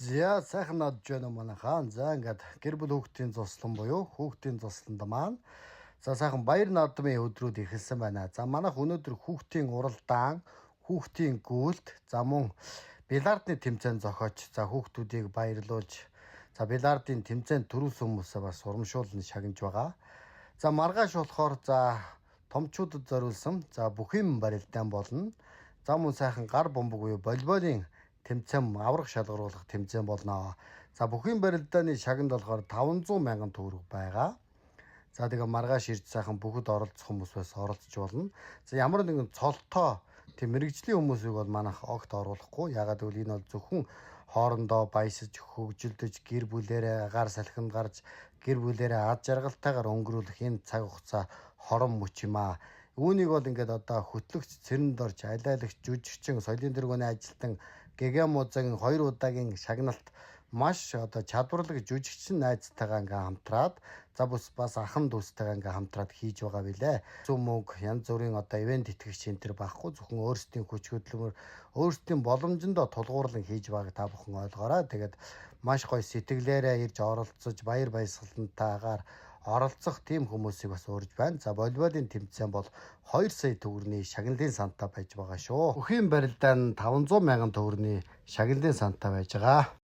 За, сайхан надж байна уу, манайхаа. За, ингээд гэр бүл хүүхдийн зуслан буюу хүүхдийн зусланд маань за сайхан баяр наадмын өдрүүд эхэлсэн байна. За, манайх өнөөдөр хүүхдийн уралдаан, хүүхдийн гүйлт, за мөн бильярдны тэмцээн зохиож, за хүүхдүүдийг баярлуулж, за бильярдын тэмцээнд түрүүлсэн хүмүүсээ бас урамшуулан шагнаж байгаа. За, маргааш болохоор за томчуудад зориулсан за бүх юм барилдаан болно. За, мөн сайхан гар бөмбөг буюу волейболын тэмцээн, аврах шалгаруулах тэмцээн болно. За, бүхийн барилдааны шагнал болохоор 500 мянган төгрөг байгаа. За, тэгээ маргааш ирж сайхан бүхэд оролцох хүмүүс бас оролцож болно. За, ямар нэгэн цолтой тийм мэргэжлийн хүмүүсийг бол манайх огт оруулахгүй. Яагаад гэвэл энэ бол зөвхөн хоорондоо баясаж, хөгжилдөж, гэр бүлээрээ агаар салхинд гарч, гэр бүлээрээ аз жаргалтайгаар өнгөрүүлэх энэ цаг хугацаа, хорон мөч юм аа. Үүнийг бол ингээд одоо хөтлөгч цэрэнд орж, алиалагч, жүжигчин, соёлын тэргүүний ажилтан, ГГ музейн хоёр удаагийн шагналт маш одоо чадварлаг жүжигчин найзтайгаа ингээ хамтраад, за бас ахан дүүстэйгээ ингээ хамтраад хийж байгаа билээ. Зүүн мөнгө, янз бүрийн одоо ивент итгэгч энэ төр байхгүй, зөвхөн өөрсдийн хүч хөдөлмөр, өөрсдийн боломжиндоо тулгуурлан хийж байгааг та бүхэн ойлгоорой. Тэгээд маш гоё сэтгэлээрээ ирж оролцож, баяр баясгалантайгаар оролцох тийм хүмүүсийг бас урьж байна. За, волейболын тэмцээн бол 2 сая төгрөгийн шагналын сантай байж байгаа шүү. Бүхийн барилдаан 500 мянган төгрөгийн шагналын сантай байж байгаа.